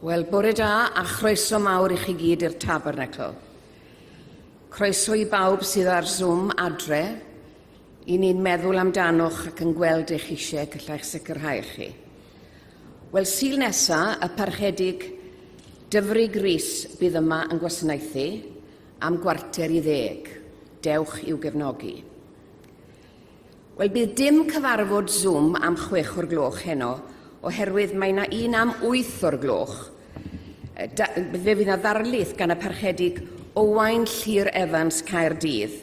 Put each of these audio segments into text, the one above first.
Wel, bore da a chroeso mawr i chi gyd i'r Tabernacl. Croeso i bawb sydd ar Zoom adre. I ni'n meddwl amdanoch ac yn gweld eich eisiau, gallai'ch sicrhau chi. Wel, Sul nesa, y Parchedig Dyfrig Rees bydd yma yn gwasanaethu am 9:45. Dewch i'w gefnogi. Wel, bydd dim cyfarfod Zoom am chwech o'r gloch heno, oherwydd mae 'na un am wyth o'r gloch. Da, fe fydd 'na ddarlith gan y Parchedig Owain Llŷr Evans Caerdydd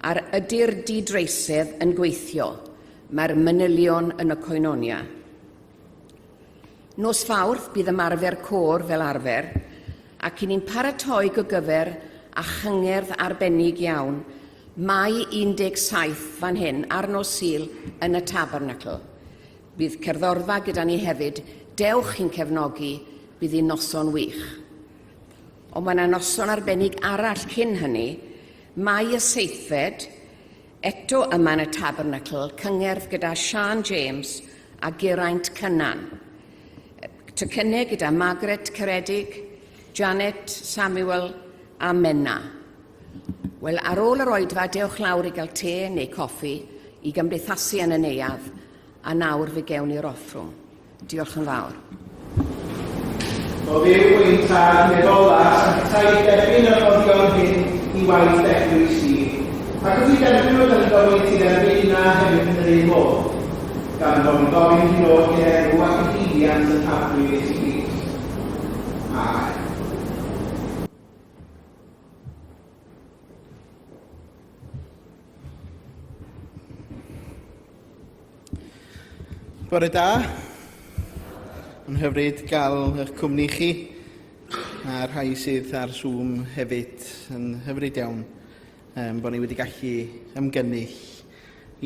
ar Ydy'r Di-dreisedd yn Gweithio? Mae'r manylion yn y Koinonia. Nos Fawrth bydd ymarfer côr fel arfer, ac i ni'n paratoi gogyfer a chyngerdd arbennig iawn Mai 17 fan hyn ar nos Sul yn y Tabernacl. Bydd cerddorfa gyda ni hefyd, dewch i'n cefnogi, bydd hi'n noson wych. Ond mae yna noson arbennig arall cyn hynny, Mai y seithfed, Eto yma yn y Tabernacl, cyngerdd gyda Siân James a Geraint Cynan. Tocynnau gyda Margaret Ceredig, Janet, Samuel a Menna. Wel, ar ôl yr oedfa, dewch lawr i gael te neu coffi i gymdeithasu yn y neuadd, a nawr fe gewn ni'r offrwm. Diolch yn fawr. O Dduw ein Tad nefol a sanctaidd derbyn y rhoddion hyn i waith d'eglwys di, ac wrth i derbyn nhw ganddo wyt ti dderbyn inna hefyd yn yr un modd, gan fo fi'n gofyn hyn oll yn enw ac yn haeddiant yn Arglwydd Iesu Grist. Amen. Bore da. Mae'n hyfryd gael eich cwmni chi a rhai sydd ar Zoom hefyd. Yn hyfryd iawn um, bod ni wedi gallu ymgynnull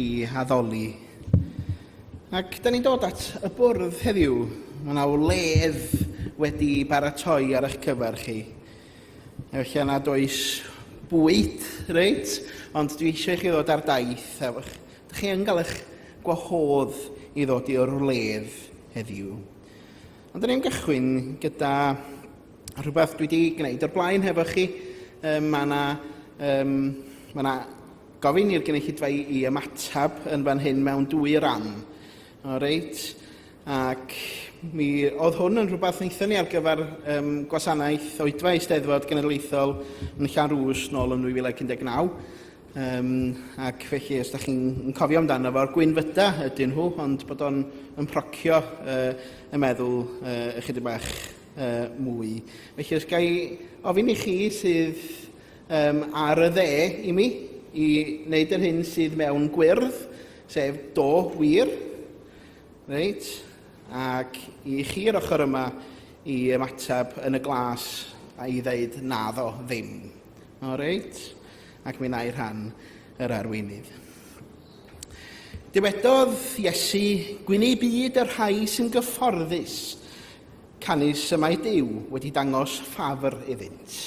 i addoli. Ac da ni'n dod at y bwrdd heddiw. Mae yna wledd wedi baratoi ar eich cyfer chi. Efallai nad oes bwyd, reit? Ond dwi eisiau i chi ddod ar daith. A dych chi yn cael eich gwahodd i ddod i'r wledd heddiw. Ond dyn ni'n gychwyn gyda rhywbeth dwi wedi gwneud o'r blaen hefo chi. Um, mae yna um, ma na gofyn i'r gynulleidfa i, i ymateb yn fan hyn mewn dwy ran. O reit. Ac mi oedd hwn yn rhywbeth wnaethon ni ar gyfer um, gwasanaeth oedfa Eisteddfod Genedlaethol yn Llanrwst nôl yn 2019. Um, ac felly, os da chi'n cofio amdano fo'r gwynfyda ydyn nhw, ond bod o'n yn procio uh, y meddwl uh, ychydig bach uh, mwy. Felly, os gai ofyn i chi sydd um, ar y dde i mi, i wneud yr hyn sydd mewn gwyrdd, sef do wir, Reit, ac i chi'r ochr yma i ymateb yn y glas a i ddeud naddo ddim. O reit, ac mi wna i rhan yr arweinydd. Dywedodd Iesu, gwyn ei byd y rhai sy'n gyfforddus, canys y mae Duw wedi dangos ffafr iddynt.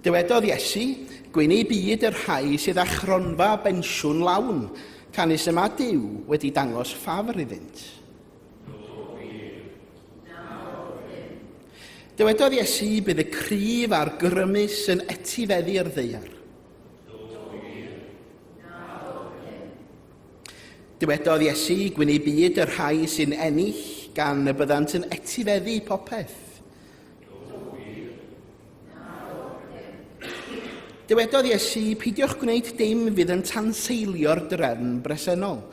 Dywedodd Iesu, Gwyn ei byd y rhai sydd â chronfa bensiwn lawn, canys y mae Duw wedi dangos ffafr iddynt. Dywedodd Iesu, bydd y cryf a'r grymus yn etifeddu'r ddaear. Dywedodd Iesu, gwyn ei byd y rhai sy'n ennill, gan y byddant yn etifeddu popeth. Dywedodd Iesu, peidiwch gwneud dim fydd yn tanseilio'r drefn bresennol.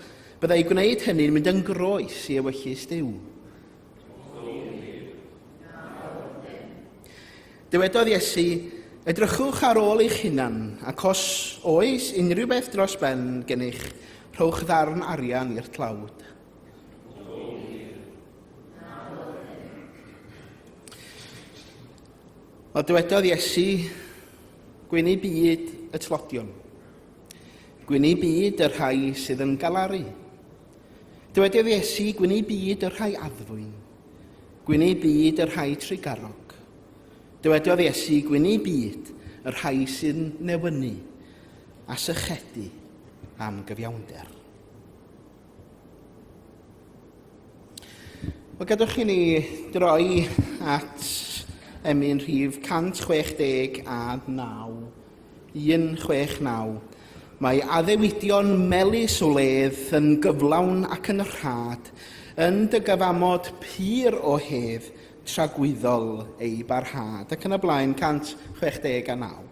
Byddai gwneud hynny'n mynd yn groes i ewyllys Duw. Dywedodd Iesu, edrychwch ar ôl eich hunan, ac os oes unrhyw beth dros ben gennych, rhowch ddarn arian i'r tlawd. Wel, dywedodd Iesu, gwyn ei byd y tlodion. Gwyn ei byd y rhai sydd yn galaru. Dywedodd Iesu, gwyn ei byd y rhai addfwyn. Gwyn ei byd y rhai trugarog. Dywedodd Iesu, gwyn ei byd y rhai sy'n newynu a sychedu am gyfiawnder. Wel, gadwch i ni droi at emyn rhif 169. 169. Mae addewidion melys o wledd yn gyflawn ac yn rhad, yn dy gyfamod pur o hedd, tragwyddol ei barhad. Ac yn y blaen, 169.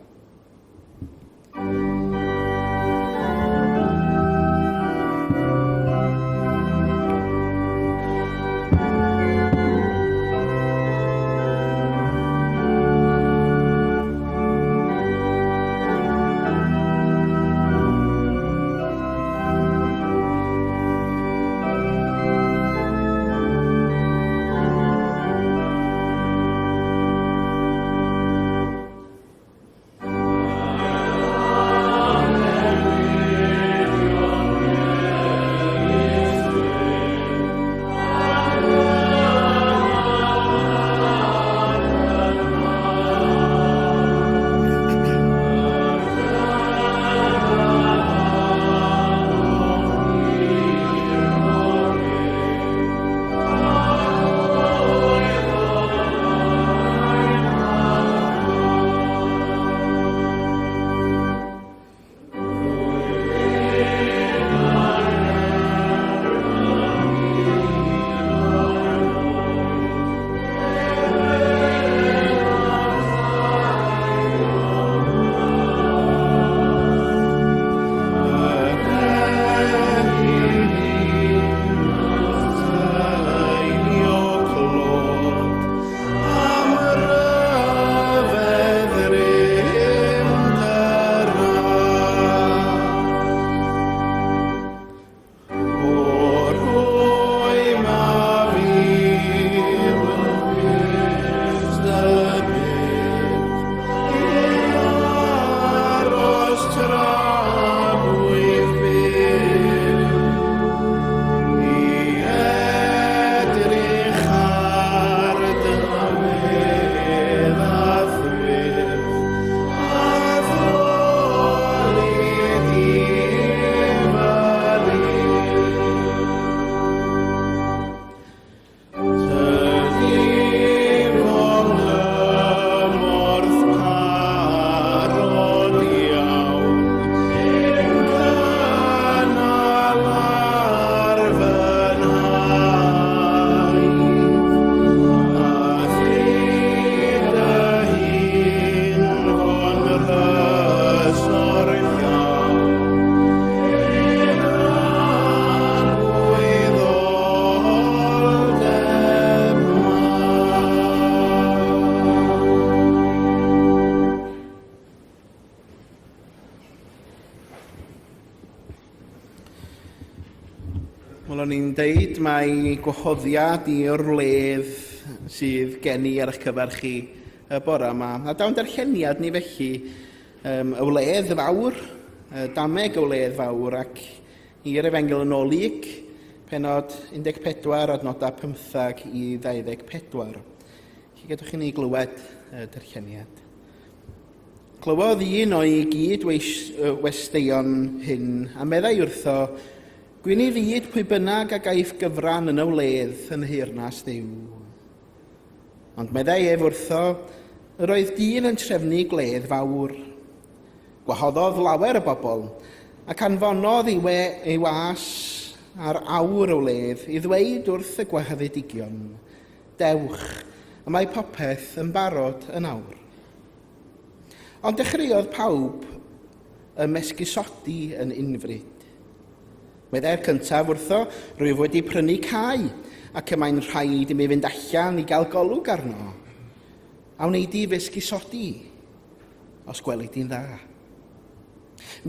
Wel, o'n i'n deud mai gwahoddiad i'r wledd sydd gen i ar eich cyfer chi y bore yma. A daw'n darlleniad ni felly um, y wledd fawr, y dameg y wledd fawr ac i'r Efengyl yn ôl Luc, penod 14, adnodau 15 i 24. Felly gadwch i ni glywed y darlleniad. Clywodd un o'i gyd-westeion hyn, a meddai wrtho, Gwyn ei fyd pwy bynnag a gaiff gyfran yn y wledd yn nheyrnas Dduw. Ond meddai ef wrtho, Yr oedd dyn yn trefnu gwledd fawr. Gwahoddodd lawer o bobl, ac anfonodd ei, we, ei was ar awr y wledd i ddweud wrth y gwahaddedigion, Dewch, y mae popeth yn barod yn awr. Ond dechreuodd pawb ymesgusodi yn unfryd. Meddai'r cyntaf wrtho, rwyf wedi prynu cae, ac y mae'n rhaid i mi fynd allan i gael golwg arno. A wnei di fy esgusodi, os gweli di'n dda?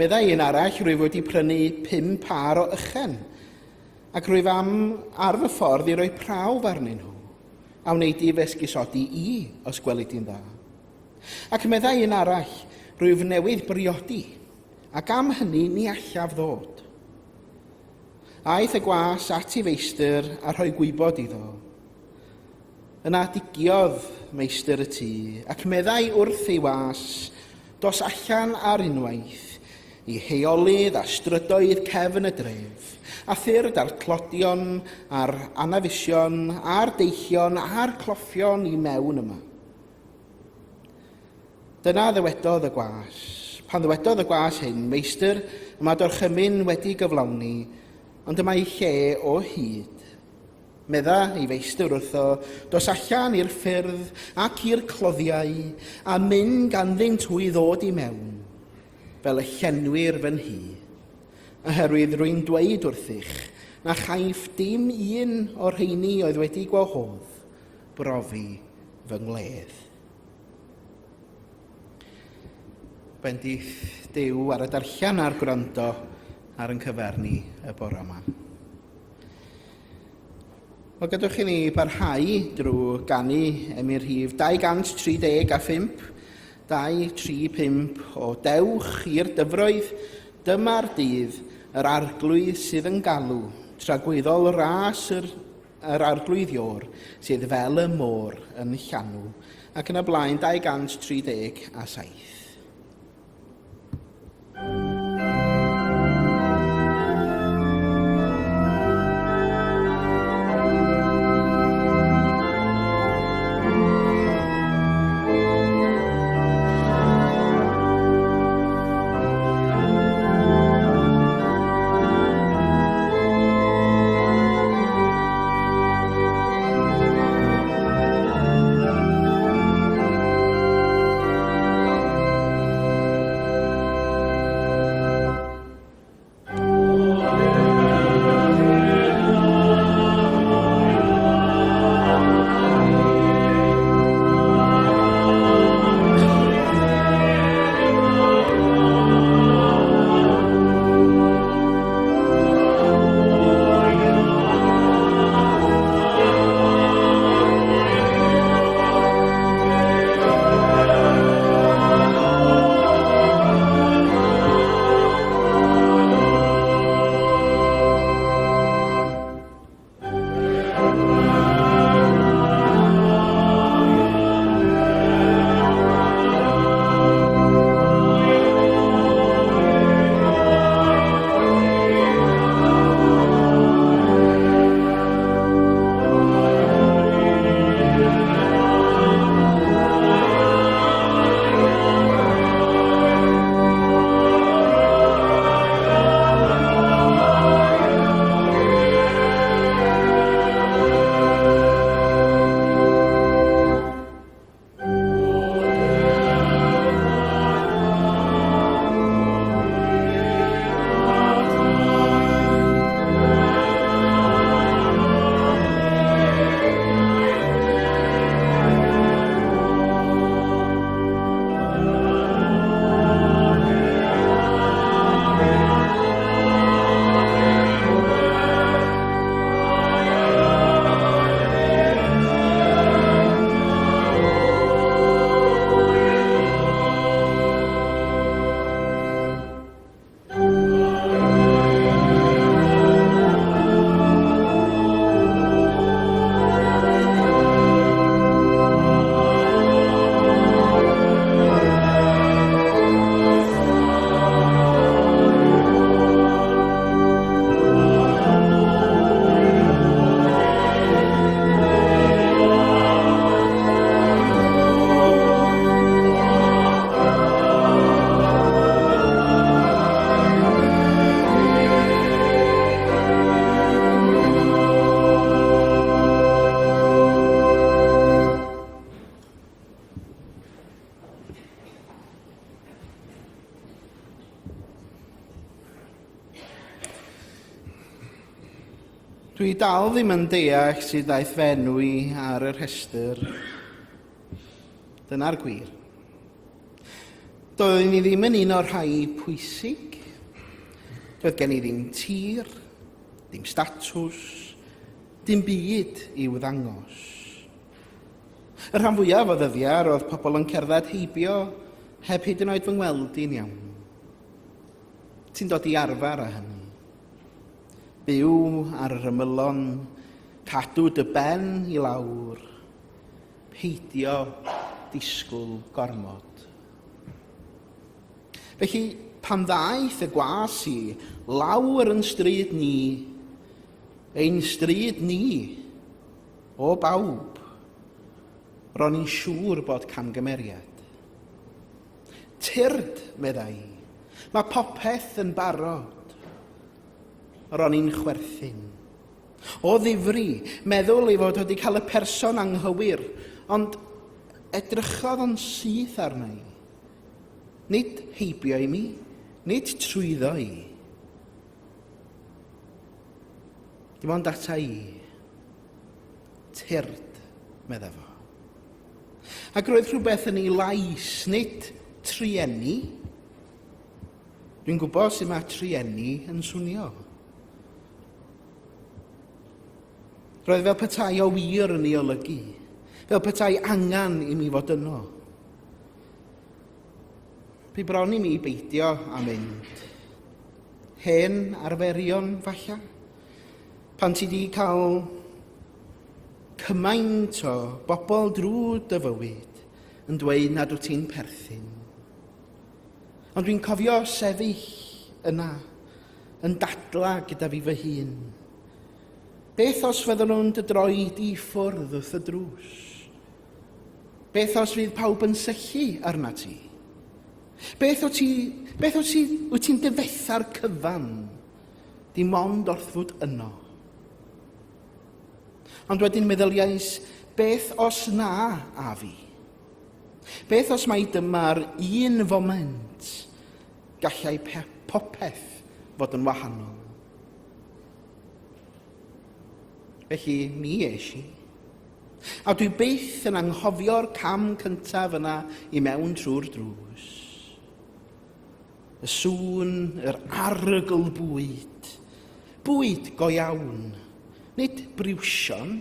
Meddai un arall, rwyf wedi prynu pum pâr o ychen, ac rwyf am ar fy ffordd i roi prawf arnyn nhw. A wnei di fy esgusodi i, os gweli di'n dda? Ac meddai un arall, rwyf newydd briodi, ac am hynny ni allaf ddod. Aeth y gwas at ei feistr a rhoi gwybod iddo. Yna digiodd meistr y tŷ, ac meddai wrth ei was, Dos allan ar unwaith, i heolydd a strydoedd cefn y dref, a thyrd â'r tlodion, a'r anafusion, a'r deillion, a'r cloffion i mewn yma. Dyna ddywedodd y gwas. Pan ddywedodd y gwas hyn, Meistr, y mae dorchymyn wedi gyflawni, ond y mae lle o hyd. Medda ei feistr wrtho, Dos allan i'r ffyrdd ac i'r cloddiau, a myn ganddynt hwy ddod i mewn, fel y llenwir fy nhŷ. Oherwydd rwy'n dweud wrthych, na chaiff dim un o'r rheini oedd wedi gwahodd brofi fy ngwledd. Bendith Duw ar y darllen a'r gwrando ar yn cyfer ni y bore yma. Wel, gadewch i ni barhau drwy ganu emyn rhif 235, 235 o Dewch i'r dyfroedd, dyma'r dydd, yr arglwydd sydd yn galw, tragwyddol ras yr, yr arglwydd Ior, sydd fel y môr yn llanw, ac yn y blaen 237. Dwi dal ddim yn deall sut ddaeth fy enw i ar y rhestr. Dyna'r gwir. Doeddwn i ddim yn un o'r rhai pwysig. Doedd gen i ddim tir, dim statws, dim byd i'w ddangos. Y rhan fwyaf o ddyddiau roedd pobl yn cerdded heibio heb hyd yn oed fy ngweld i'n iawn. Ti'n dod i arfer â hynny. Byw ar yr ymylon, cadw dy ben i lawr, peidio disgwyl gormod. Felly, Pan ddaeth y gwas i lawr yn stryd ni, ein stryd ni, o bawb, ro'n i'n siŵr bod camgymeriad. Tyrd, meddai, mae popeth yn barod. Ro'n i'n chwerthin. O ddifri, meddwl ei fod wedi cael y person anghywir, ond edrychodd o'n syth arna i. Nid heibio i mi, nid trwyddo i. Dim ond ata i. Tyrd, medda fo. Ac roedd rhywbeth yn ei lais, nid trueni. Dwi'n gwybod sut mae trueni yn swnio. Roedd fel petai o wir yn ei olygu, fel petai angen i mi fod yno. Bu bron i mi beidio â mynd. Hen arferion, falla. Pan ti di cael cymaint o bobl drwy dy fywyd yn dweud nad wyt ti'n perthyn. Ond dwi'n cofio sefyll yna yn dadla gyda fi fy hun. Beth os fydden nhw'n dy droi di ffwrdd wrth y drws? Beth os fydd pawb yn syllu arna ti? Beth o ti, beth o ti, wyt ti'n dyfetha'r cyfan? Dim ond wrth fod yno. Ond wedyn meddyliais, beth os na a fi? Beth os mai dyma'r un foment gallai popeth fod yn wahanol? Felly, mi es i. A dwi byth yn anghofio'r cam cyntaf yna i mewn trwy'r drws. Y sŵn, yr arogl bwyd. Bwyd go iawn. Nid briwsion.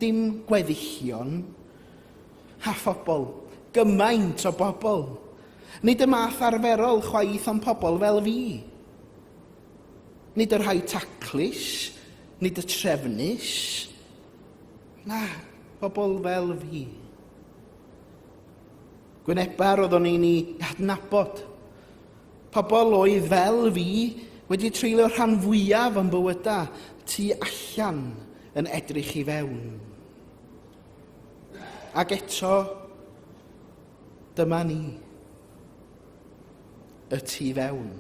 Dim gweddillion. A phobl. Gymaint o bobl. Nid y math arferol chwaith ond pobl fel fi. Nid y rhai taclus, nid y trefnus. Na, pobl fel fi. Gwynebau roeddwn i'n ei hadnabod. Pobl oedd fel fi wedi treulio rhan fwyaf o'n bywydau tu allan yn edrych i fewn. Ac eto, dyma ni, y tu fewn,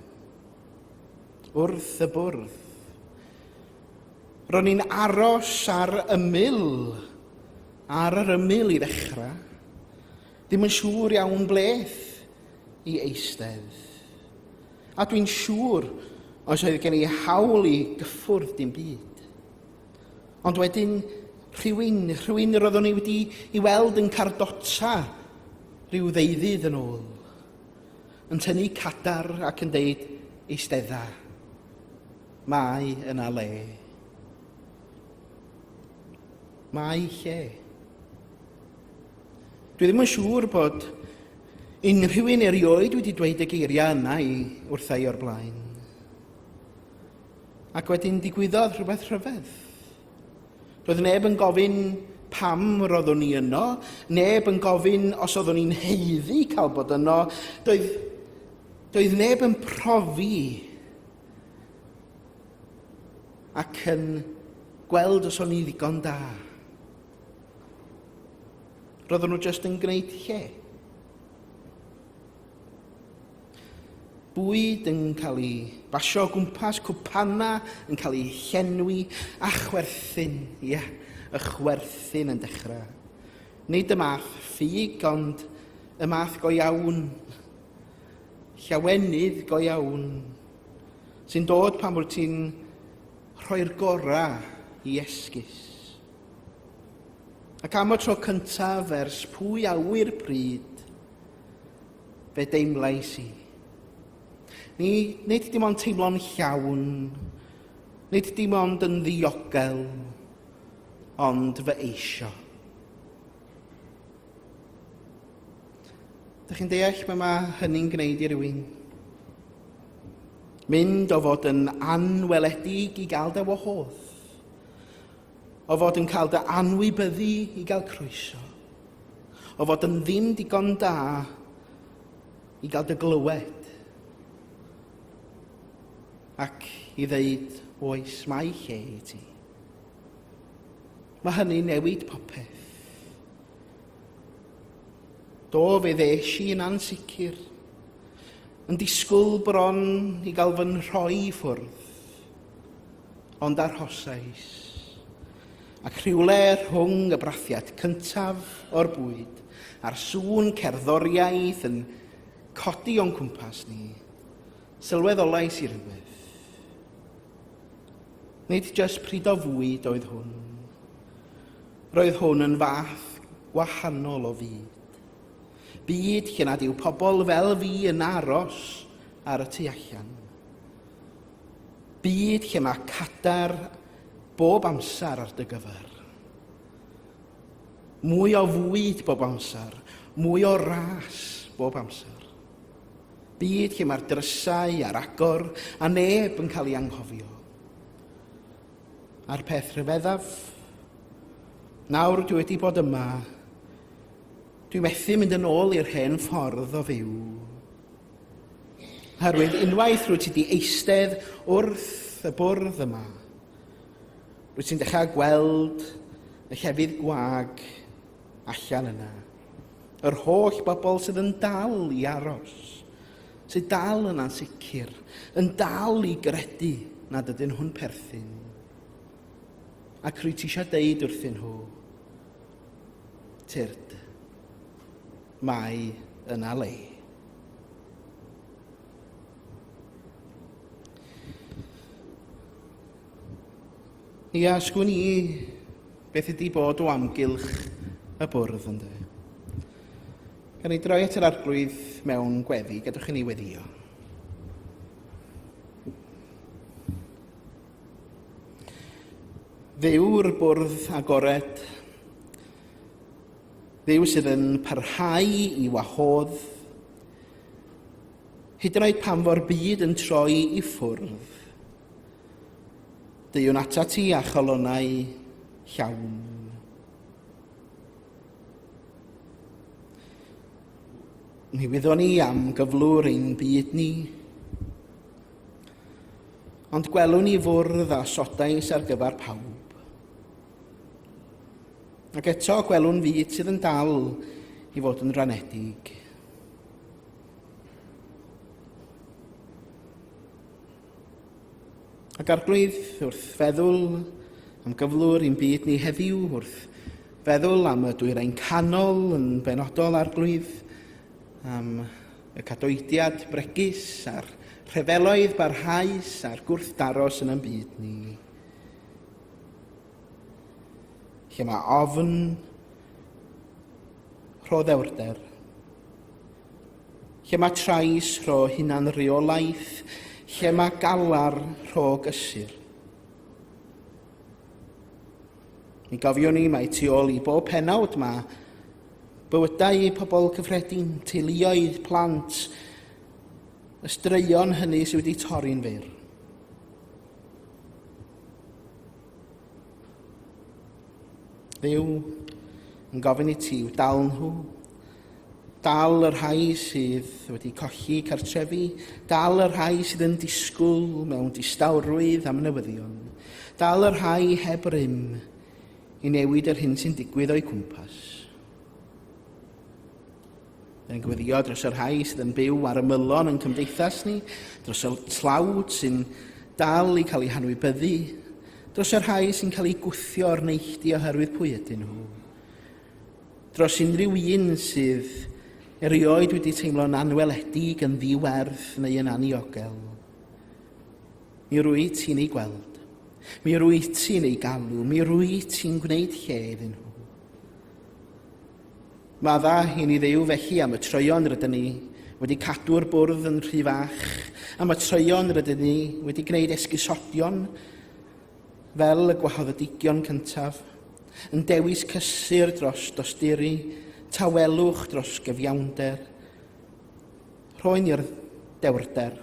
wrth y bwrdd. Ro'n i'n aros ar ymyl, ar yr ymyl i ddechrau. Ddim yn siŵr iawn bleth i eistedd. A dwi'n siŵr os oedd gen i hawl i gyffwrdd dim byd. Ond wedyn, rhywun, rhywun roeddwn i wedi i weld yn cardota rhyw ddeuddydd yn ôl, yn tynnu cadar ac yn deud, eistedda, mae yna le. Mae lle. Dwi ddim yn siŵr bod unrhyw un erioed wedi dweud y geiriau yna i wrtha i o'r blaen. Ac wedyn digwyddodd rhywbeth rhyfedd. Doedd neb yn gofyn pam roeddwn i yno, neb yn gofyn os oeddwn i'n haeddu cael bod yno. Doedd, doedd neb yn profi ac yn gweld os o'n i ddigon da. Roedden nhw jyst yn gwneud lle. Bwyd yn cael ei basio o gwmpas, cwpana yn cael ei llenwi, a chwerthin, ie, yeah, y chwerthin yn dechrau. Nid y math ffug, ond y math go iawn, llawenydd go iawn, sy'n dod pan wyt ti'n rhoi'r gorau i esgus. Ac am y tro cyntaf ers pwy a ŵyr pryd, fe deimlais i. Ni, nid dim ond teimlo'n llawn, nid dim ond yn ddiogel, ond fy eisio. Dych chi'n deall be mae hynny'n gwneud i rywun? Mynd o fod yn anweledig i gael dy wahodd. O fod yn cael dy anwybyddu i gael croeso. O fod yn ddim digon da i gael dy glywed. ac i ddeud, oes, mae lle i ti. Mae hynny'n newid popeth. Do, fe ddes i yn ansicr, yn disgwyl bron i gael fy nhroi i ffwrdd, ond arhosais. Ac rhywle rhwng y brathiad cyntaf o'r bwyd a'r sŵn cerddoriaeth yn codi o'n cwmpas ni, sylweddolais i rywbeth. Nid jyst pryd o fwyd oedd hwn. Roedd hwn yn fath gwahanol o fyd. Byd lle nad yw pobl fel fi yn aros ar y tu allan. Byd lle mae cadair bob amser ar dy gyfer. Mwy o fwyd bob amser, mwy o ras bob amser. Byd lle mae'r drysau ar agor a neb yn cael ei anghofio. A'r peth rhyfeddaf, nawr dwi wedi bod yma, dwi methu mynd yn ôl i'r hen ffordd o fyw. Oherwydd unwaith rwyt ti wedi eistedd wrth y bwrdd yma, rwyt ti'n dechrau gweld y llefydd gwag allan yna. Yr holl bobl sydd yn dal i aros, sydd dal yn ansicr, yn dal i gredu nad ydyn nhw'n perthyn. Ac rwyt ti eisiau deud wrthyn nhw, tyrd, mae yna le. Ia, sgwn i beth ydy bod o amgylch y bwrdd ynddo. Gan i droi at yr arglwydd mewn gweddi, gadwch i ni weddio. Dduw'r bwrdd agored, Dduw sydd yn parhau i wahodd, hyd yn oed pan fo'r byd yn troi i ffwrdd. Deuwn atat ti â cholonnau llawn. Mi wyddwn ni am gyflwr ein byd ni, ond gwelwn ni fwrdd a sodais ar gyfer pawb. Ac eto gwelwn fyd sydd yn dal i fod yn ranedig. Ac arglwydd, wrth feddwl am gyflwr i'n byd ni heddiw, wrth feddwl am y dwyrain canol yn benodol arglwydd, am y cadoediad bregus a'r rhyfeloedd barhaus a'r gwrthdaros yn ein byd ni. Lle mae ofn, rho ddewrder. Lle mae trais, rho hunanreolaeth. Lle mae galar, rho gysur. Mi gofiwn ni mae tu ôl i bob penawd mae bywydau pobl cyffredin, teuluoedd, plant, y straeon hynny sydd wedi torri'n fyr. Dduw yn gofyn i ti i'w dal nhw, dal y rhai sydd wedi colli cartrefi, dal y rhai sydd yn disgwyl mewn distawrwydd am newyddion, dal y rhai heb rym i newid yr hyn sy'n digwydd o'u cwmpas. Yn gweddio dros y rhai sydd yn byw ar ymylon yn cymdeithas ni, dros y tlawd sy'n dal i cael eu hanwybyddu, dros y rhai sy'n cael eu gwthio o'r neilltu oherwydd pwy ydyn nhw, dros unrhyw un sydd erioed wedi teimlo'n anweledig, yn ddiwerth neu yn aniogel. Mi rwyt ti'n ei gweld. Mi rwyt ti'n ei galw. Mi rwyt ti'n gwneud lle iddyn nhw. Madda i ni Dduw felly am y troeon rydyn ni wedi cadw'r bwrdd yn rhy fach, am y troeon rydyn ni wedi gwneud esgusodion fel y gwahoddedigion cyntaf, yn dewis cysur dros dosturi, tawelwch dros gyfiawnder, rhoi ni'r dewrder,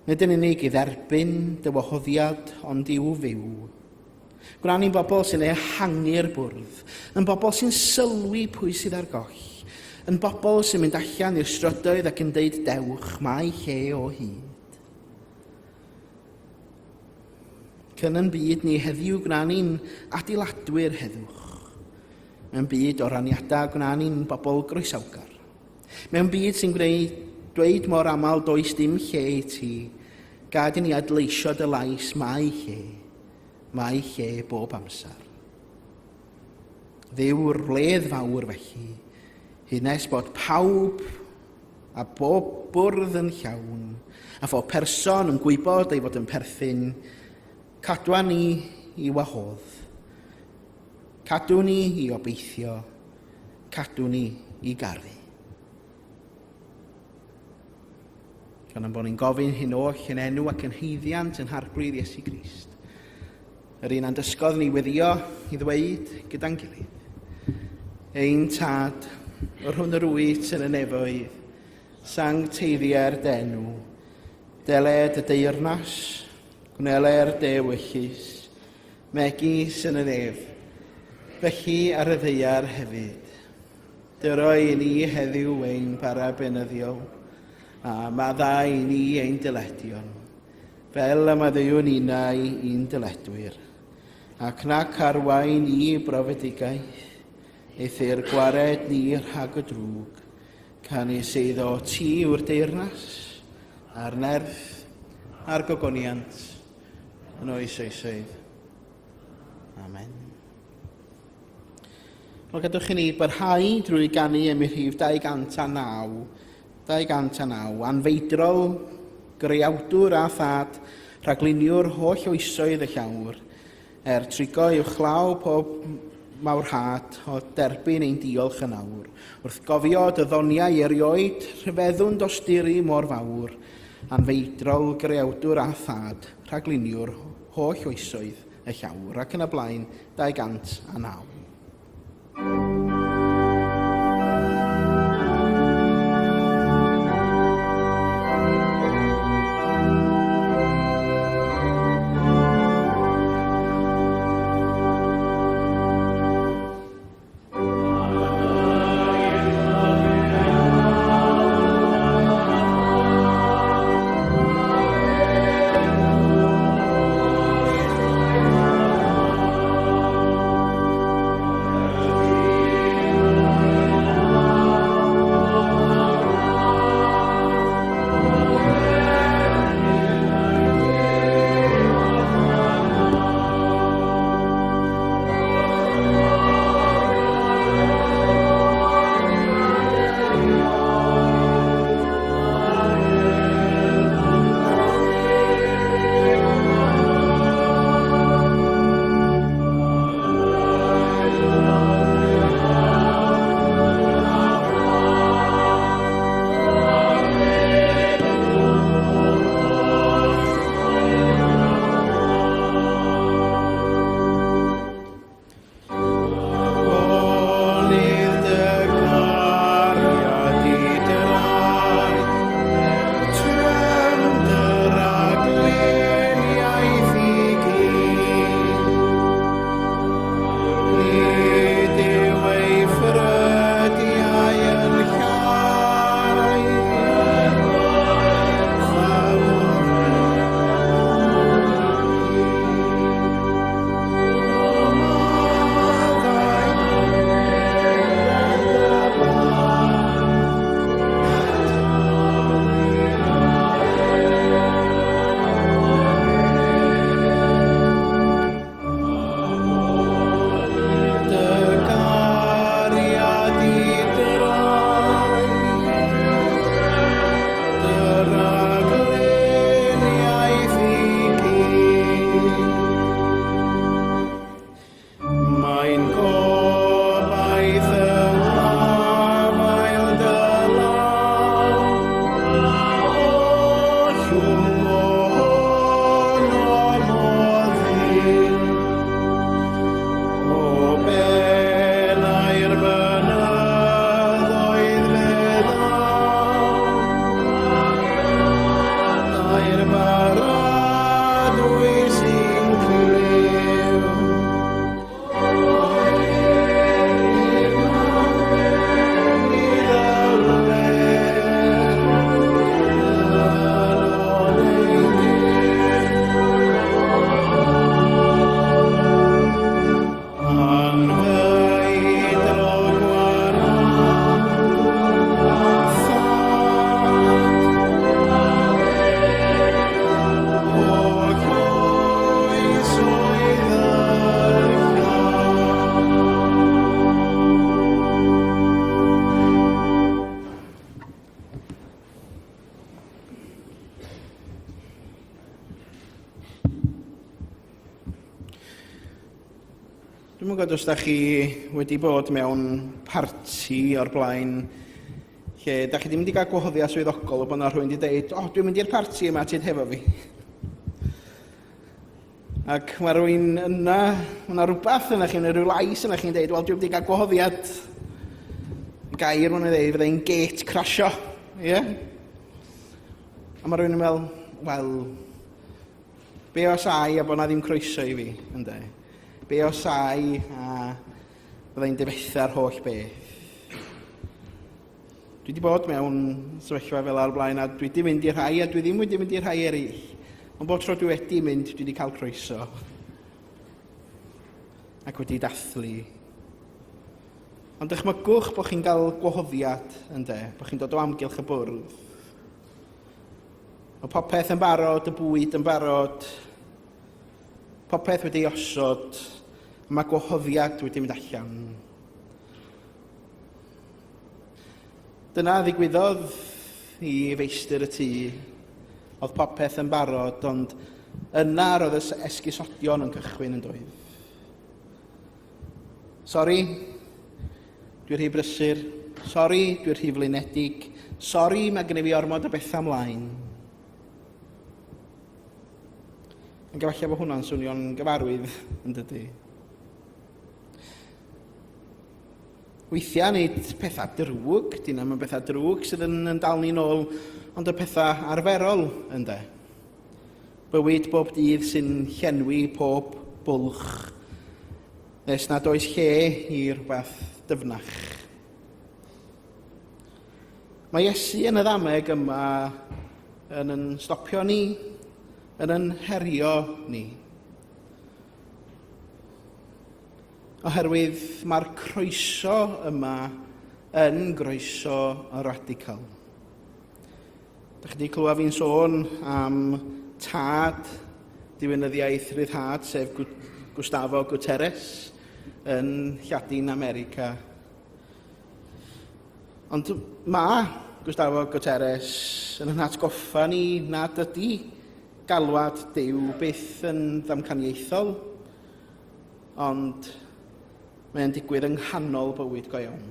nid yn unig i dderbyn dy wahoddiad, ond i'w fyw. Gwna ni'n bobl sy'n ehangu'r bwrdd, yn bobl sy'n sylwi pwy sydd ar goll, yn bobl sy'n mynd allan i'r strydoedd ac yn deud dewch, mae lle o hyd. Cyn yn byd ni heddiw gwna ni'n adeiladwyr heddwch. Mewn byd o raniadau gwna ni'n bobl groesawgar. Mewn byd sy'n gwneud dweud mor aml does dim lle i ti, gad i ni adleisio dy lais mae lle, mae lle bob amser. Dduw'r wledd fawr felly, hyd nes bod pawb a bob bwrdd yn llawn, a phob person yn gwybod ei fod yn perthyn, cadwa ni i wahodd. Cadw ni i obeithio, cadw ni i garu. Gan ein bod ni'n gofyn hyn oll yn enw ac yn haeddiant yn Harglwydd Iesu Grist. Yr un a'n dysgodd ni weddio i ddweud gyda'n gilydd. Ein tad, yr hwn yr wyt yn y nefoedd, sancteiddier dy enw, deled y deyrnas, gwneler dy ewyllys, megis yn y nef, felly ar y ddaear hefyd. Dyro i ni heddiw ein bara beunyddiol, a maddau i ni ein dyledion, Fel y maddeuwn innau i'n dyledwyr, ac nac arwain i brofedigaeth, eithr gwared ni rhag y drwg, canys eiddo ti yw'r deyrnas, a'r nerth, a'r gogoniant, yn oes oesoedd. Amen. Wel, gadwch i ni barhau drwy ganu am y rhif 209. 209. Anfeidrol, greawdwr a thad, rhagluniwr holl oesoedd y llawr, er trigo uwchlaw pob mawrhad o derbyn ein diolch yn awr. Wrth gofio dy ddoniau erioed, rhyfeddwn dosturi mor fawr, anfeidrol, greawdwr a thad, rhagluniwr holl oesoedd y llawr, ac yn y blaen, 209. Dwi'm yn gwybod os da chi wedi bod mewn parti o'r blaen lle da chi ddim wedi cael gwahoddiad swyddogol o bod yna rhywun wedi dweud, o, oh, dwi'n mynd i'r parti yma, ti'n hefo fi. Ac mae rhywun yna, mae yna rhywbeth yna chi, rhyw lais yna chi'n dweud, wel, dwi'n wedi cael gwahoddiad. Gair maen nhw'n dweud, fyddai'n gate crasio. Ie? Yeah? A mae rhywun yn meddwl, wel, Be os ai a bod na ddim croeso i fi, ynde? Be os ai a byddai'n difetha'r holl beth? Dwi wedi bod mewn sefyllfa fel ar blaen a dwi wedi mynd i rhai a dwi ddim wedi mynd i rhai eraill. Ond bod tro dwi wedi mynd, dwi wedi cael croeso. Ac wedi dathlu. Ond dychmygwch bod chi'n cael gwahoddiad, ynde? Bod chi'n dod o amgylch y bwrdd. Mae popeth yn barod, y bwyd yn barod, popeth wedi ei osod, mae gwahoddiad wedi mynd allan. Dyna ddigwyddodd i feistr y tŷ. Oedd popeth yn barod, ond yna roedd y esgusodion yn cychwyn yn doedd. Sori, dwi rhy brysur. Sori, dwi rhy flinedig. Sori, mae gen i fi ormod o bethau ymlaen. Yn gyfalla bod hwnna'n swnio'n gyfarwydd, yn dydy. Weithiau nid pethau drwg, dyn nhw'n bethau drwg sydd yn, yn dal ni'n ôl, ond y pethau arferol, ynddo. Bywyd bob dydd sy'n llenwi pob bwlch, nes nad oes lle i rhywbeth dyfnach. Mae Iesu yn y ddameg yma yn yn stopio ni, yn yn herio ni. Oherwydd mae'r croeso yma yn groeso radical. Dych chi wedi clywed fi'n sôn am tad diwinyddiaeth ryddhad, sef Gustavo Guterres yn Lladin America. Ond mae Gustavo Guterres yn yn atgoffa ni nad ydy galwad Duw byth yn ddamcaniaethol, ond mae'n digwydd yng nghanol bywyd go iawn.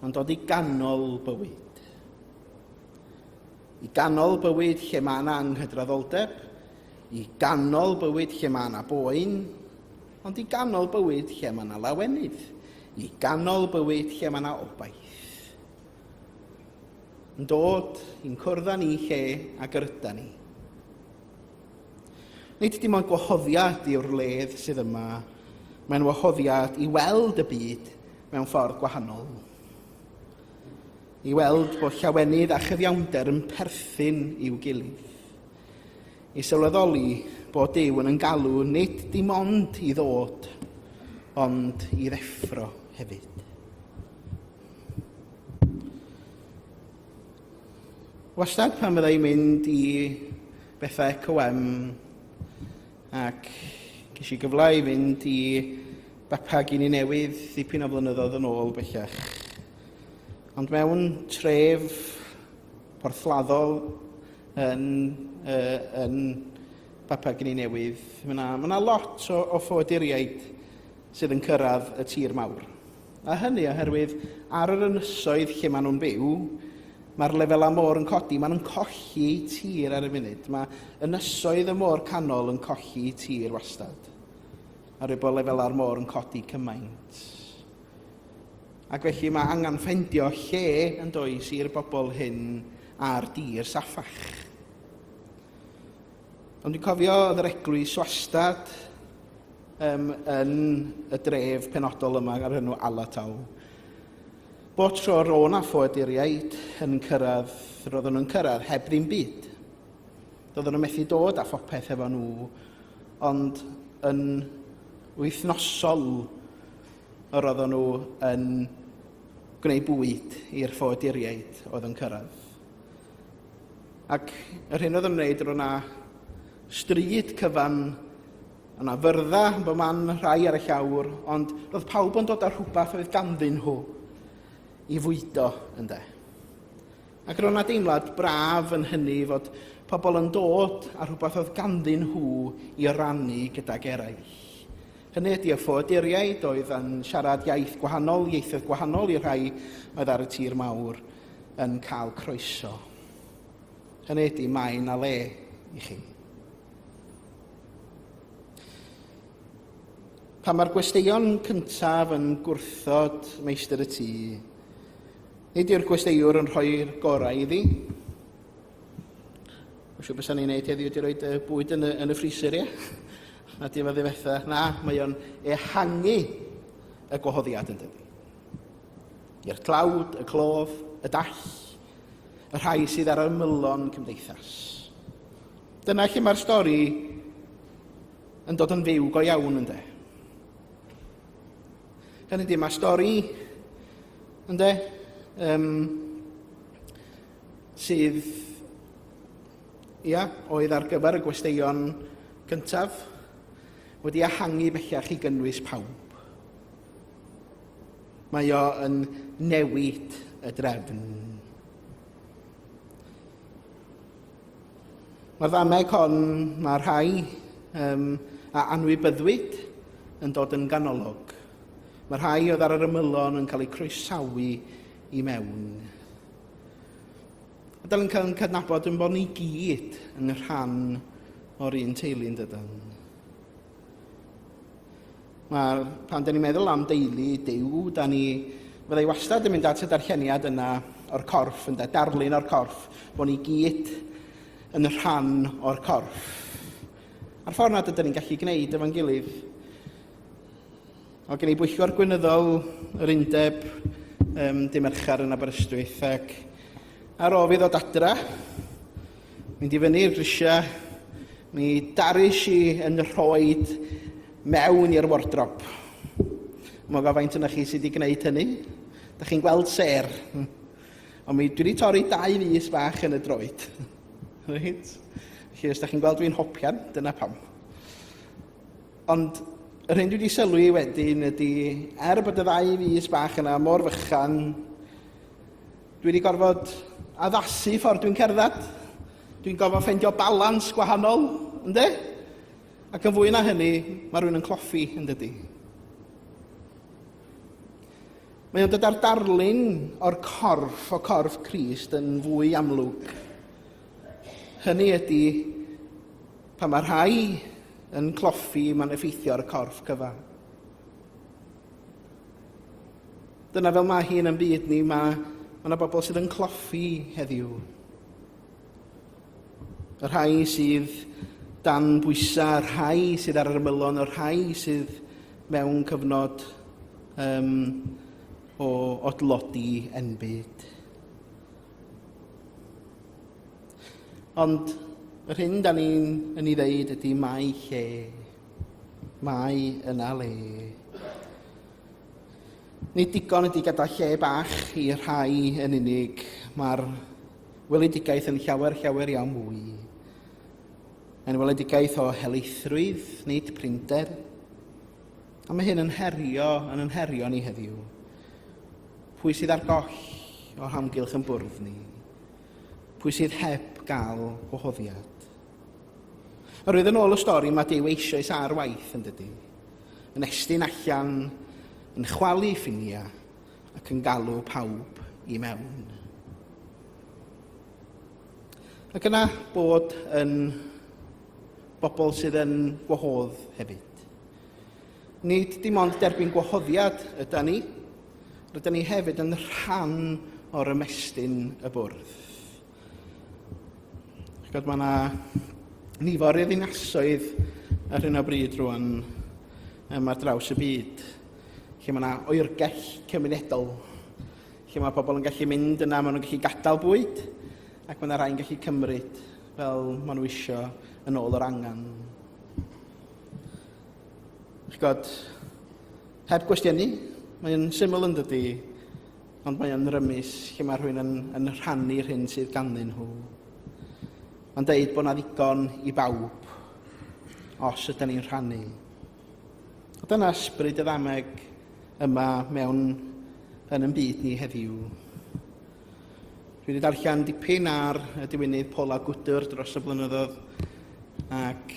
Mae'n dod i ganol bywyd. I ganol bywyd lle mae yna anghydraddoldeb, i ganol bywyd lle mae yna boen, ond i ganol bywyd lle mae yna lawenydd, i ganol bywyd lle mae yna obaith. Yn dod i'n cwrdd â ni lle ag yr yda ni. Nid dim ond gwahoddiad yw'r wledd sydd yma, mae'n wahoddiad i weld y byd mewn ffordd gwahanol. I weld bod llawenydd a chyfiawnder yn perthyn i'w gilydd. I sylweddoli bod Duw yn yn galw nid dim ond i ddod, ond i ddeffro hefyd. Wastad pan fydda i'n mynd i bethau ECOM ac ges i gyfle i fynd i Bapua Guinea Newydd ddipyn o flynyddoedd yn ôl bellach. Ond mewn tref porthladdol yn, uh, yn Papua Guinea Newydd, mae yna ma lot o, o ffoaduriaid sydd yn cyrraedd y tir mawr. A hynny oherwydd ar yr ynysoedd lle maen nhw'n byw, mae'r lefelau môr yn codi, maen nhw'n colli tir ar y funud. Mae ynysoedd y môr canol yn colli tir wastad. A rhaid bod lefelau'r môr yn codi cymaint. Ac felly mae angen ffendio lle yn does i'r bobl hyn ar dir saffach. Ond dwi'n cofio oedd yr eglwys wastad um, yn y dref penodol yma ar enw Alataw. Bob tro ro'n a ffoaduriaid yn cyrraedd, roedden nhw'n cyrraedd heb ddim byd. Doedden nhw'n methu dod â phopeth efo nhw, ond yn wythnosol yr oedden nhw yn gwneud bwyd i'r ffoaduriaid oedd yn cyrraedd. Ac yr hyn oedd yn wneud, roedd yna stryd cyfan, yna fyrddau yn bod man rhai ar y llawr, ond roedd pawb yn dod â rhywbeth oedd ganddyn nhw i fwydo ynde. Ac roedd yna deimlad braf yn hynny fod pobl yn dod â rhywbeth oedd ganddyn nhw i rannu gydag eraill. Hynny ydy y ffoaduriaid oedd yn siarad iaith gwahanol, ieithoedd gwahanol i'r rhai oedd ar y tir mawr yn cael croeso. Hynny ydy, mae 'na le i chi. Pan mae'r gwesteion cyntaf yn gwrthod meistr y tŷ, nid yw'r gwesteiwr yn rhoi'r gorau iddi. Mae'n siŵr beth ni'n neud heddiw ydy rhoi y bwyd yn y, yn y freezer, ie? Na dim a ddifetha. Na, mae o'n ehangu y gwahoddiad yn dydi. I'r tlawd, y clof, y dall, y rhai sydd ar ymylon cymdeithas. Dyna lle mae'r stori yn dod yn fyw go iawn ynde. Hynny ydy, mae stori ynde, um, sydd ia, oedd ar gyfer y gwesteion cyntaf wedi ehangu bellach i gynnwys pawb. Mae o yn newid y drefn. Mae'r ddameg hon, mae rhai um, a anwybyddwyd yn dod yn ganolog. Mae rhai oedd ar yr ymylon yn cael eu croesawu i mewn. A dylen cael yn cydnabod yn bod ni gyd yn rhan o'r un teulu yn dydyn. Mae, pan da ni'n meddwl am deulu Duw, da ni, fyddai wastad yn mynd at y darlleniad yna o'r corff, ynde, darlun o'r corff, bod ni gyd yn rhan o'r corff. A'r ffordd nad ydyn ni'n gallu gwneud efo'n gilydd. O gen i bwyllgor gweinyddol yr undeb um, dy Mercher yn Aberystwyth ac ar ôl fi ddod adra, mynd i fyny i'r grisiau, mi daris i yn rhoed mewn i'r wardrob. Mae'n gwybod faint yna chi sydd wedi gwneud hynny. Da chi'n gweld ser. Ond mi dwi wedi torri dau fus bach yn y droed. Reit? Felly os da chi'n gweld fi'n hopian, dyna pam. Ond yr hyn dwi wedi sylwi wedyn ydy, er bod y ddau fus bach yna mor fychan, Dwi wedi gorfod addasu ffordd dwi'n cerdded. Dwi'n gorfod ffeindio balans gwahanol, ynddi? Ac yn fwy na hynny, mae rhywun yn cloffi, yn dydy? Mae o'n dod â'r darlun o'r corff, o corff Crist, yn fwy amlwg. Hynny ydy, pan mae rhai yn cloffi, mae'n effeithio ar y corff cyfan. Dyna fel mae hi yn ein byd ni, mae yna bobl sydd yn cloffi heddiw. Y rhai sydd dan bwysau, y rhai sydd ar yr ymylon, y rhai sydd mewn cyfnod um, o, o dlodi enbyd. Ond yr hyn da ni'n yn ei ddeud ydy mae lle. Mae yna le. Nid digon ydy gadael lle bach i rhai yn unig. Mae'r weledigaeth yn llawer, llawer iawn mwy. Mae'n weledigaeth o helaethrwydd, nid prinder. A mae hyn yn herio, yn yn herio ni heddiw. Pwy sydd ar goll o'r hamgylch yn bwrdd ni? Pwy sydd heb gael gwahoddiad? Oherwydd yn ôl y stori, mae Duw eisoes ar waith yn dydy. Yn estyn allan, yn chwalu ffiniau ac yn galw pawb i mewn. Ac yna bod yn bobl sydd yn gwahodd hefyd. Nid dim ond derbyn gwahoddiad yda ni, rydyn ni hefyd yn rhan o'r ymestyn y bwrdd. Ch'bod ma' 'na nifer o ddinasoedd ar hyn o bryd rŵan yym ar draws y byd lle ma' 'na oergell cymunedol lle ma' pobl yn gallu mynd yna, ma' nhw'n gallu gadael bwyd ac ma' 'na rhai'n gallu cymryd fel ma' nhw isio yn ôl yr angen. Ch'bod, heb gwestiynu, mae'n syml yn dydi? Ond mae o'n rymus lle mae rhywun yn, yn rhannu'r hyn sydd ganddyn nhw. Mae'n deud bod 'na ddigon i bawb os ydyn ni'n rhannu. A dyna ysbryd y ddameg yma mewn yn yn byd ni heddiw. Dwi wedi darllen dipyn ar y diwynydd Paula Gwydr dros y blynyddoedd ac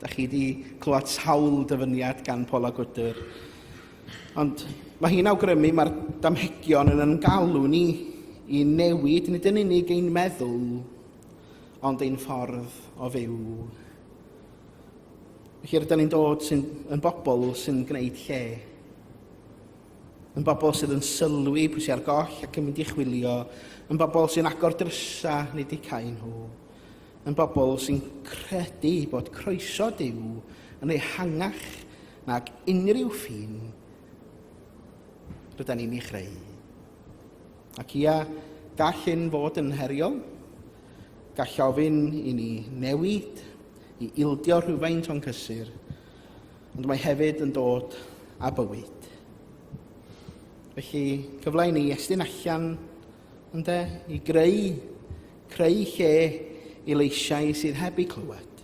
Da chi wedi clywed sawl dyfyniad gan Paula Gwydr. Ond mae hi'n awgrymu mae'r damhegion yn yn galw ni i newid nid yn unig ein meddwl, ond ein ffordd o fyw. Felly rydyn ni'n dod sy'n, yn bobl sy'n gwneud lle. Yn bobl sydd yn sylwi pwy sy'n ar goll ac yn mynd i chwilio. Yn bobl sy'n agor drysa nid i cau nhw. Yn bobl sy'n credu bod croeso Duw yn ehangach nag unrhyw ffin rydyn ni'n ei chreu. Ac ia, gall hyn fod yn heriol. Gall ofyn i ni newid, i ildio rhywfaint o'n cysur, ond mae hefyd yn dod â bywyd. Felly, cyfle i ni estyn allan, ynde, i greu, creu lle i leisiau sydd heb eu clywed,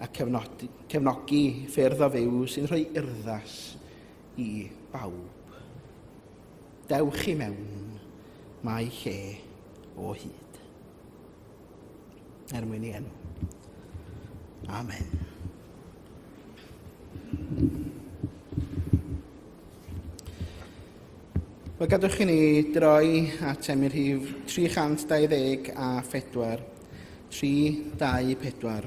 a cefnodi, cefnogi ffyrdd o fyw sy'n rhoi urddas i bawb. Dewch i mewn, mae lle o hyd. Er mwyn i enw. Amen. Wel, gadwch i ni droi at emyn rhif 324. 324.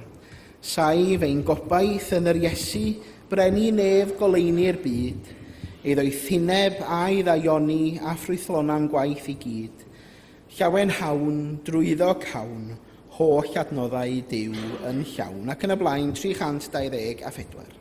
Saif ein gobaith yn yr Iesu, breni nef goleuni'r byd, ei ddoethineb a'i ddaioni a ffrwythlona'n gwaith i gyd. Llawenhawn, drwyddo cawn, holl adnoddau Duw yn llawn, ac yn y blaen 324.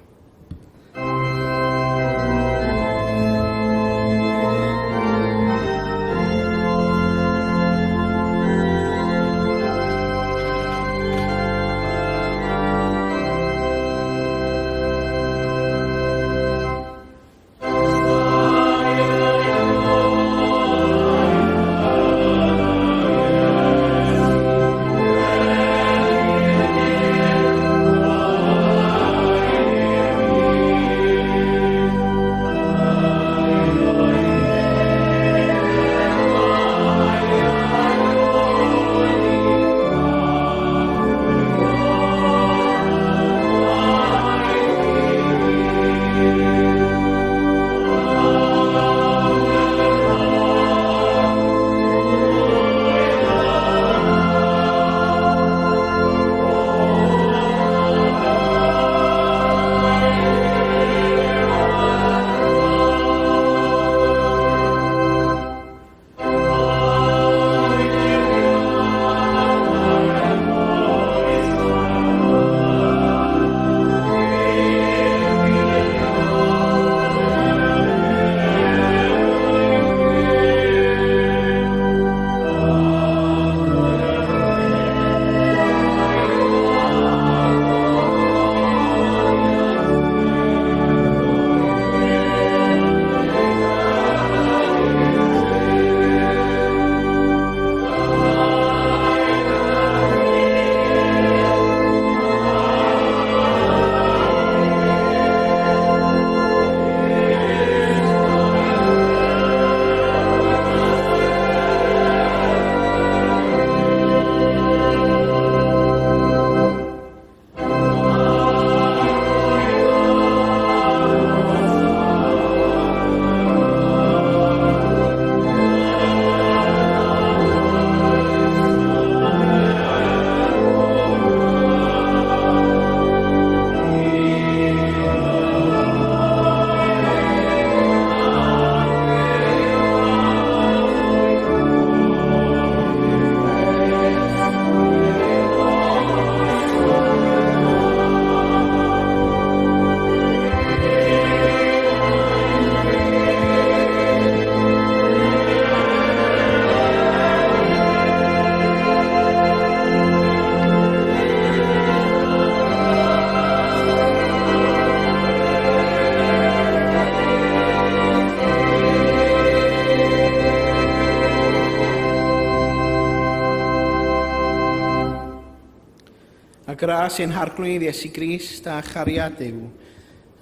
A gras ein Harglwydd Iesu Grist a chariad Duw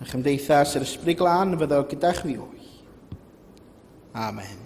a chymdeithas yr Ysbryd Glân fyddo gyda chwi oll. Amen.